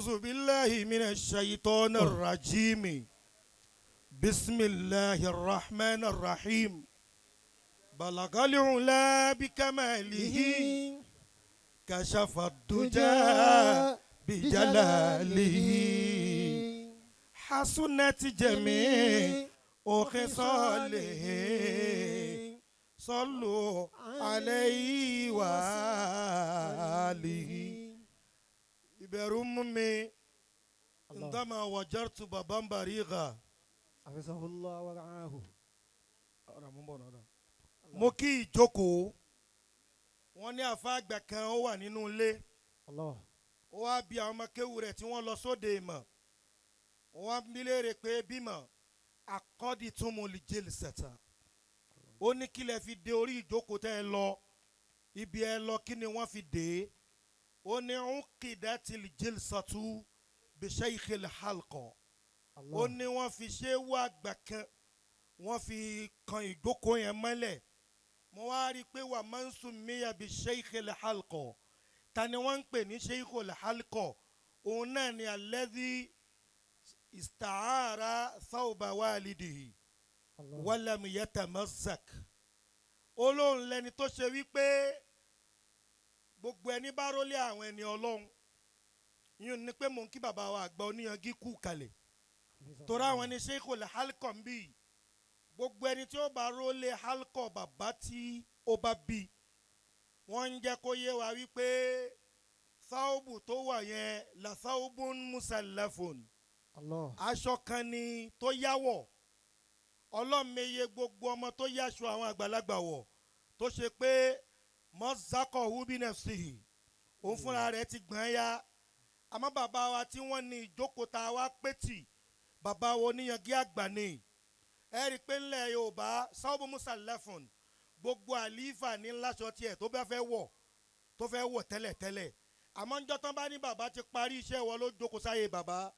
أعوذ بالله من الشيطان الرجيم. بسم الله الرحمن الرحيم. بلغ العلا بكماله، كشف الدجى بجلاله، حسنت جميع خصاله، صلوا عليه وآله. Ìbẹ̀rù mú mi ndama wajartu baba Bariga. حفظه الله ورعاه. Mo kí ìjókòó. Wọ́n ní àfa àgbà kan, ó wà nínú ilé. Allah. Ó wá bí àwọn ọmọ kéwù rẹ̀ tí wọ́n lọ sóde ìmọ̀. Wọ́n á bí léèrè pé bímọ àkọ́dì tún mo lè jẹ́lì sẹ̀tà. Ó ní kí lẹ fi dé orí ìjókòó tẹ́ ẹ lọ, ibi ẹ lọ, kí ni wọ́n fi dé? Ó ní uqidatil jilsatu bi shaykhil halqa. Ó Allah. ní wọ́n fi ṣé wá àgbà kan, wọ́n fi kan ìjókòó yẹn mọ́lẹ̀. Mo wá rí i pé wà man summiya bi shaykhil halqa, ta ni wọ́n ń pè ní shaykhul halqa? Òun náà ni alladhi ista'ara thawba walidihi Allah. walam yatamazzak. Olóhùn lẹni tó ṣe wípé gbogbo ẹni bá rólé àwọn ẹni Ọlọ́run yìí ni pé mò ń kí bàbá wa àgbà oníyanjú kú kalẹ̀, torí àwọn ẹni sheikhul halqa ń bì. Gbogbo ẹni tí ó bá rólé halqa bàbá tí ó bá bí, wọ́n ń jẹ́ kó yé wa wípé sáúbù tó wà yẹn la thawbun musallafun. Allah. Aṣọ kan ni tó yáwọ̀. Ọlọ́mọye gbogbo ọmọ tó yáṣọ àwọn àgbàlagbà wọ̀, tó ṣe pé mọ́sákọ̀ húbínẹ̀sì, òun fúnra rẹ̀ ti gbọ̀n ya. Àmọ́ bàbá wa tí wọ́n ní ìjókòó tá a wá pétì, bàbá wo oníyanjú àgbà ni. Ẹ rí i pé ńlẹ̀ Yorùbá, thawbu musallafun, gbogbo àlífà ní láṣọ tiẹ̀ tó bá fẹ́ wọ̀, tó fẹ́ wọ̀ tẹ́lẹ̀tẹ́lẹ̀. Àmọ́ ńjọ́ tán bá ní bàbá ti parí iṣẹ́ wọn, ló jókòó sáyé bàbá,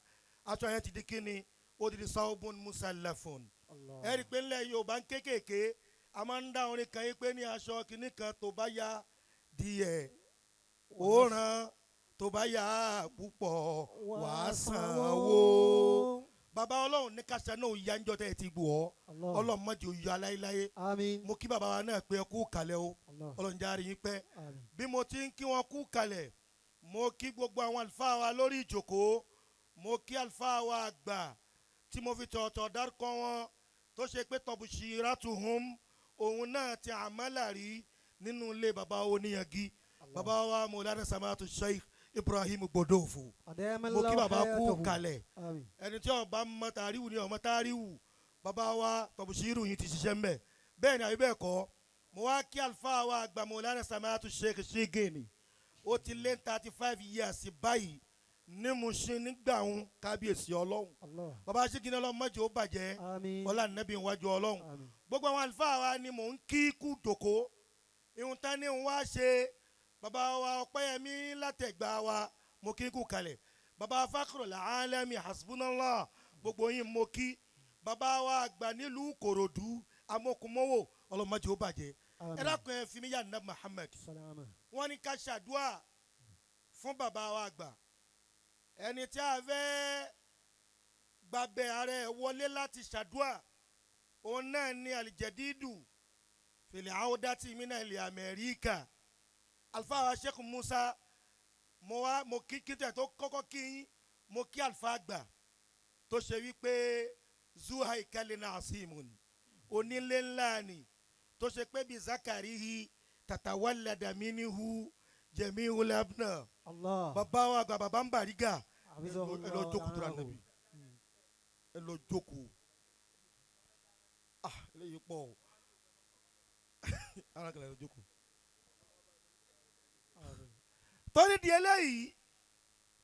aṣọ yẹn ti di kíni? Ó ti di thawbun musallafun. Allah. Ẹ rí i pé ńlẹ̀ Yorùbá ń kékèké, a máa ń dá orin kan yín pé ní aṣọ kìíní kan tó bá ya díẹ̀, ó ràn, tó bá yá púpọ̀, wàá sanwó. Bàbá, Ọlọ́run ní kàṣà náà yá ńjọ́ tẹ́ ẹ ti gbọ́ ọ. Allah. Ọlọ́run má jẹ́ ó yá láéláé. Àmín. Mo kí bàbá wa náà pé ẹ kú kalẹ̀ o. Allah. Ọlọ́run járe yín pẹ́. Àmín. Bí mo ti ń kí wọn kú kalẹ̀, mo kí gbogbo àwọn àlùfáà wa lórí ìjòkó. Mo kí àlùfáà wa àgbà tí mo fi tọ̀ọ̀tọ̀ dárúkọ wọn, tó ṣe pé tọ̀bùsì-ratuhum, òun náà ti àmàlà rí nínú ilé bàbá oníyangi, bàbá wa Mawlana Samatu Sheikh Ibrahim Gbódòfo. Mo kí bàbá kú kalẹ̀. Àmín. Ẹni tí ọba mọ tàríwù ni ọmọ tàríwù. Bàbá wa tọ̀bùsírù yìí ti ṣiṣẹ́ mbẹ̀, bẹ́ẹ̀ ni àbí bẹ́ẹ̀ kọ́? Mo wá kí àlùfáà wa àgbà Mawlana Samatu Sheikh Ṣígìnì. Ó ti lé 35 years báyìí ní Mushin nígbà òun. Kábíyèsí Ọlọ́run. Allah. Bàbá Ṣígìnì, Ọlọ́run má jẹ́ ó bàjẹ́. Àmín. Ọlá nẹ́bí iwájú Ọlọ́run. Àmín. Gbogbo àwọn àlùfáà wa ni mò ń kí kú jòkó. Ihun tán ní ń wá ṣe, bàbá wa Ọpẹ́yẹmí látẹ̀gbá wa, mo kí kú kalẹ̀. Bàbá Fakhrul Alami, hasbunallah, gbogbo yín mo kí. Bàbá wa àgbà nílùú Kòròdú, amókùnmọ́wò, Ọlọ́run má jẹ́ ó bàjẹ́. Àmín. Ẹ dákun, ẹ fi mí yà nà Muhammad. Salama. Wọ́n ní ká ṣàdúà fún bàbá wa àgbà, ẹni tí a fẹ́ gbàbẹ ara ẹ̀ wọlé láti ṣàdúà, òun náà ní alijadidu fil awdati mina ilẹ̀ Amẹ́ríkà, alfa wa Sheikh Musa. Mo wá mo kí kí tẹ̀ tó kọ́kọ́ kí yín, mo kí alfa àgbà tó ṣe wípé zuhai kalina asimun, onílé ńlá ni, tó ṣe pé bí zakarihi tatawallada minhu jami'ul abna. Allah. Bàbá wa àgbà, bàbá ń Bàrígà, Hafizahullah ẹ lọ jókòó tó ra wa nàbí. Ẹ lọ jókòó. Ah, eléyìí pọ̀ o. Arákùnrin, ẹ lọ jókòó. Àmín. Torí di eléyìí,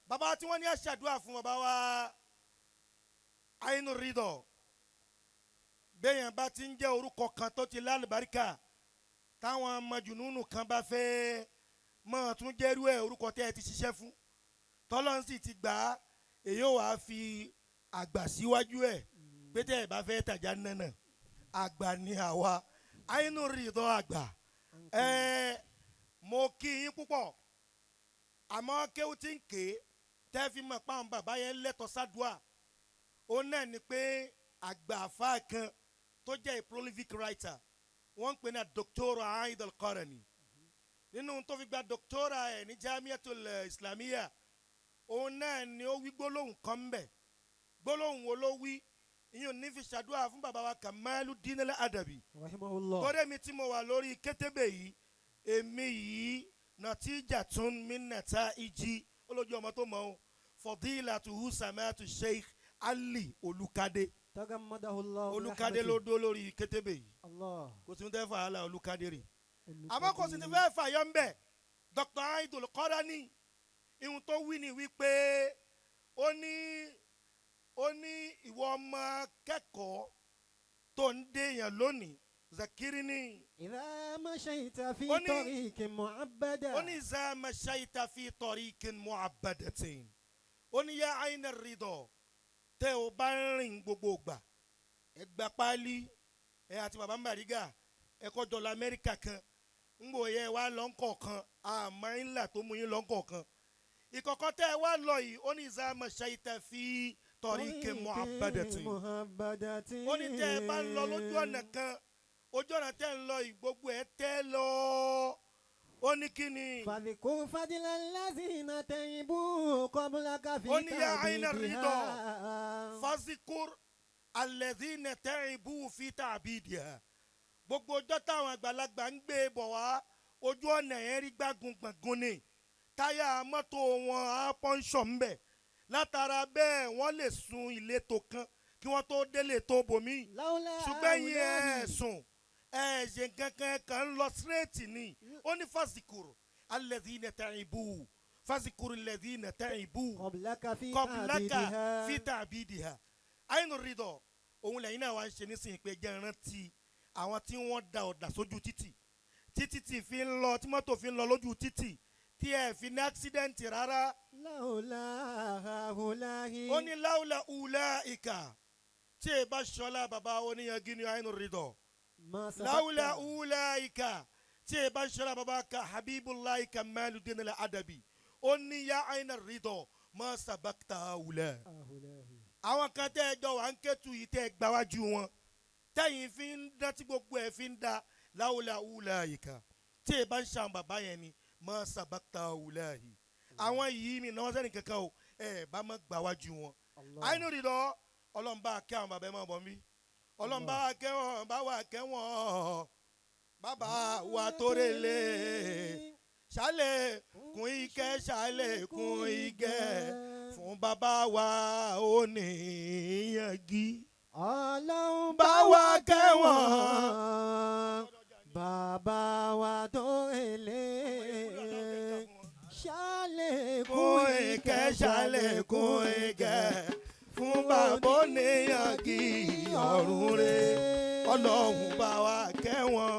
bàbá tí wọ́n ní àṣàdúrà fún, bàbá wa Ainu Ridọ, bẹ́ẹ̀yàn bá ti ń jẹ́ orúkọ kan tó ti lálùbáríkà, táwọn majùnúnù kan bá fẹ́ máa tún jẹ́rú ẹ̀, orúkọ tẹ́ ẹ ti ṣiṣẹ́ fún, tọ́lọ́n sì ti gbà á, èyí ò wá fi àgbà síwájú ẹ̀ pé tẹ́ ẹ bá fẹ́ tàjà nánà, àgbà ni àwa. Ainu Ridọ àgbà, ẹ mo kí yín púpọ̀. Àmọ́ kéwú tí ń ké. Tẹ́ fi mọ̀ pa àwọn bàbá yẹn lẹ́tọ̀ọ́ sádùá. Ó náà ni pé àgbà àfáà kan tó jẹ́ a prolific writer, wọ́n ń pè ní Dr. Aid Al-Qarani. Nínú tó fi gba doctora ẹ̀ ní Jamiatul Islamiyya, òun náà ni ó wí gbólóhùn kan ń bẹ̀. Gbólóhùn wo ló wí? Ìyẹn ò ní fi ṣàdúrà fún bàbá wa Kamaluddin Al-Adabi. Rahimahullah. Torí èmi tí mo wà lórí kétébè yìí, èmi yìí natijatun min nataiji, olójú ọmọ tó mọ̀ ọ́, fadilatuhu samatu Sheikh Ali Olùkadé. Tagammadahu Allah. Olùkadé ló dó lórí kétébè yìí. Allah. Kò sí ní tẹ́ fàálà Olùkadé rè, àmọ́ kò sí ní fẹ́ fàyọ́ ń bẹ̀. Dr. Aidul Qarani, ihun tó wí ni wípé ó ní ìwọ ọmọ kẹ́kọ̀ọ́ tó ń déèyàn lónìí, zakiri ni. إذا مشيت في طريق معبدة. Ó ní iza mashaita fi tariqin mu'abbadatin, ó ní ya aina ridọ, tẹ́ o bá ń rìn gbogbo ìgbà, ẹ gba páálí ẹ àti bàbá ń bàrígà, ẹ kọjọ lọ Amẹ́ríkà kan, ń gbò yẹ wá lọ́nkọ̀ọ̀kan, àmọ́ ńlá tó mú yín lọ́nkọ̀ọ̀kan, ìkọ̀kọ̀ tẹ́ ẹ wá lọ yìí, ó ní iza mashaita fi tariqin mu'abbadatin, معبدة. ó ní tẹ́ ẹ bá ń lọ lójú ọ̀nà kan, ojú ọ̀nà tẹ́ ń lọ yìí, gbogbo ẹ tẹ́ lọ, ó ní kí ni? فاذكر فضل الذين تعبوا قبلك في Ó ní يا عين الرضا. تعبيدها. فاذكر الذين تعبوا في تعبيدها. Gbogbo ọjọ́ táwọn àgbàlagbà ń gbé bọ̀ wá, ojú ọ̀nà yẹn rí gbágun gbọ̀ngàn ni, táyà mọ́tò wọn á pọ́ńṣọ̀ ń bẹ̀, látara bẹ́ẹ̀ wọ́n lè sun ìletò kan kí wọ́n tó délé tó bòmí. لولا Ṣùgbọ́n yín ẹ̀ هؤلاء sùn, ẹ̀ ṣe kankan kan ń lọ straight ni. Ó ní فاذكر الذين تعبوا، فاذكر الذين تعبوا قبلك في قبلك تعبيدها. في تعبيدها. Àyìnbó rídọ̀ òun lẹ́yìn náà wá ń ṣe nísìnyí pé jẹ́ rántí àwọn tí wọ́n da ọ̀dà sójú títì, títí tí fi ń lọ, tí mọ́tò fi ń lọ lójú títì, tí ẹ fi ní accident rárá. لولا هؤلاء. Ó ní لولا أولئك, tí ẹ bá ṣọlá bàbá oníyanjú ní àyìnbó rídọ̀. ما سبقت. لولا أولئك, tí ẹ bá ṣọlá bàbá ka Habibullahi Kamaluddin Al-Adabi, ó ní يا عين الرضا ما سبقت هؤلاء. هؤلاء. Àwọn kan tẹ́ ẹ jọ wà ń kẹ́tù yìí, tẹ́ ẹ gbáwájú wọn, tẹ́yìn fi ń dán, tí gbogbo ẹ̀ fi ń da, لولا أولئك, tí ẹ bá ń ṣàn bàbá yẹn ni, ما سبقت هؤلاء, àwọn yìí mi náà sẹ́ni kankan o, ẹ bá má gbáwájú wọn. Allah. Àyínú rí lọ, Ọlọ́run bá kẹ́ àwọn bàbá, ẹ máa bọ̀ mí, Ọlọ́run bá kẹ́ wọn, bá wà kẹ́ wọn, bàbá wa tó relé, ṣálẹ̀ kún ike, ṣálẹ̀ kún ike fún bàbá wa ó níyànjú. Ọlọ́run bá wa kẹ́ wọn. Bàbá wa tó èlé, ṣàlékún kún ike, ṣálẹ̀ kún ike fún bàbá oníyànjú ọ̀run rẹ̀, Ọlọ́run bá wa kẹ́ wọn.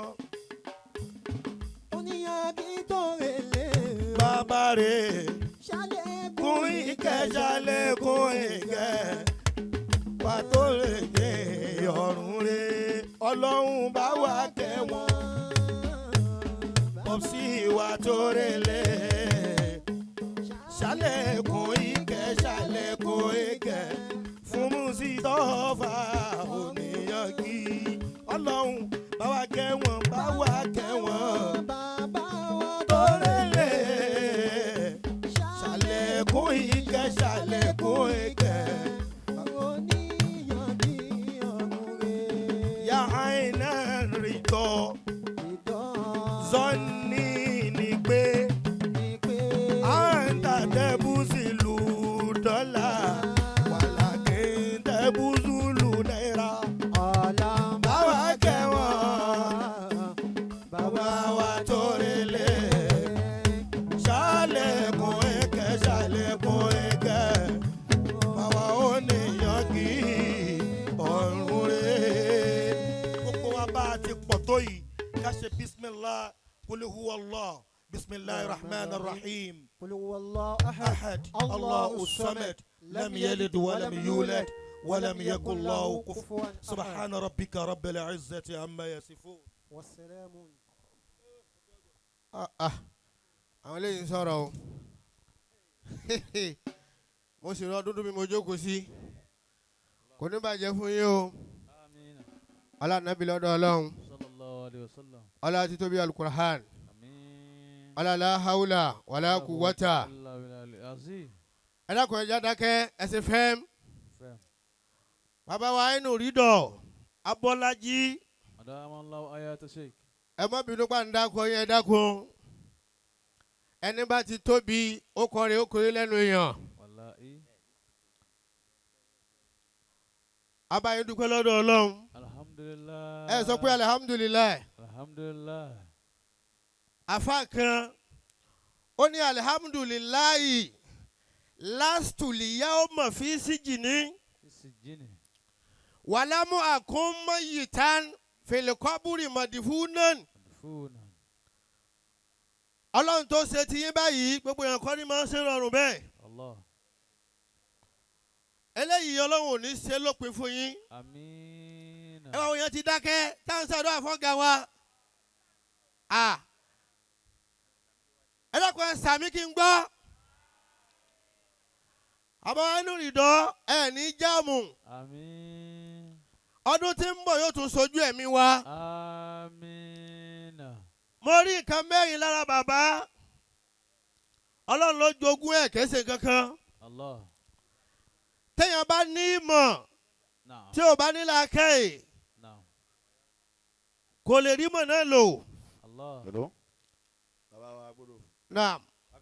Oníyànjú tó èlé. Bàbá rẹ̀ ṣàlékún kún ike, ṣálẹ̀ kún ike pàtó lè dé ọ̀run rẹ̀, Ọlọ́run bá wa kẹ́ wọn. Pọ̀sí wa tó relé, ṣàlékún ike, ṣàlékún ike fún Musitọ́fà oníyanjú, Ọlọ́run bá wa kẹ́ wọn, bá wa kẹ́ wọn. Bàbá wa tó relé, ṣàlékún ike, ṣàlékún ike. Oníyànjú ọ̀run rẹ̀. يا عين الرضا. Ìdán. Zọ́ọ̀nì ni pé ni pé à ń tà tẹ́bùsìlù dọ́là wàlàkì tẹ́bùsùlù náírà. Ọlọ́run bá wa kẹ́ wọn, bàbá bàbá wa tó relé, ṣàlékún ìkẹ́, ṣàlékún ìkẹ́ bàbá oníyanjú ọ̀run rẹ̀. Gbogbo wa bá a ti pọ̀ tó yìí, ká ṣe bisimilah, قل هو الله, بسم الله الرحمن الرحيم. قل هو الله أحد. أحد الله الصمد، لم يلد ولم يولد ولم يكن له كفوا. أحد. سبحان ربك رب العزة عما يصفون. والسلام. Ah, ah. Àwọn eléyìí ń sọ̀rọ̀ o. Mo sì rọ dúdú bí mo jókòó sí. Kò ní bàjẹ́ fún yín o. Àmín. Ọlá nàbí lọ́dọ̀ Ọlọ́run. Sallallahu alayhi wa sallam. Ọlá títóbi Alukur'an. Àmín. Ọlá la hawla wàlá quwwata. Illa billahi al-azim. Ẹ dákun, ẹ já dákẹ́, ẹ ṣe fẹ́m. Fẹ́m. Bàbá wa inú rídọ̀ Abọ́lájí. Adamallahu ayata sheikh. Ẹ má bínú pa ń dákun yín, ẹ dákun. Ẹni bá ti tóbi, ó kọrin ó kọrin lẹ́nu èèyàn. Wallahi. Abayín dúpẹ́ lọ́dọ̀ Ọlọ́run. Alhamdulillah. Ẹ sọ pé alihamudulilayi. Alhamdulillah. Afa kan ó ní alihamudulilayi lastuli yawma fi sijini Fi sijini. wàlámù àkúnmọ́yìtàn filikọ́bùrì mọ̀dìfúnán. Madfuna. Ọlọ́run tó ṣe ti yín báyìí, gbogbo èèyàn kọ́ ni máa ń ṣe rọrùn bẹ́ẹ̀. Allah. Eléyìí Ọlọ́run ò ní ṣe lópin fún yín. Àmín. Ẹ wá, àwọn èèyàn ti dákẹ́ táwọn sàdúrà fọ́gà wa. À, ẹ dákun, ẹ sàmí kí n gbọ́. Àbá inú ìdọ́ ẹ ní jáàmù. Àmín. Ọdún tí ń bọ̀ yóò tún sojú ẹ̀mí wa. Àmín. Mo rí nǹkan mẹ́rin lára bàbá. Ọlọ́run ló jogún ẹ̀, kìí ṣe kankan. Allah. Téèyàn bá ní ìmọ̀ Naam. tí ò bá ní làákàyè, Naam. kò lè rí mọ̀ náà lò. Allah. Bàbá wa gbọ́dọ̀. Naam.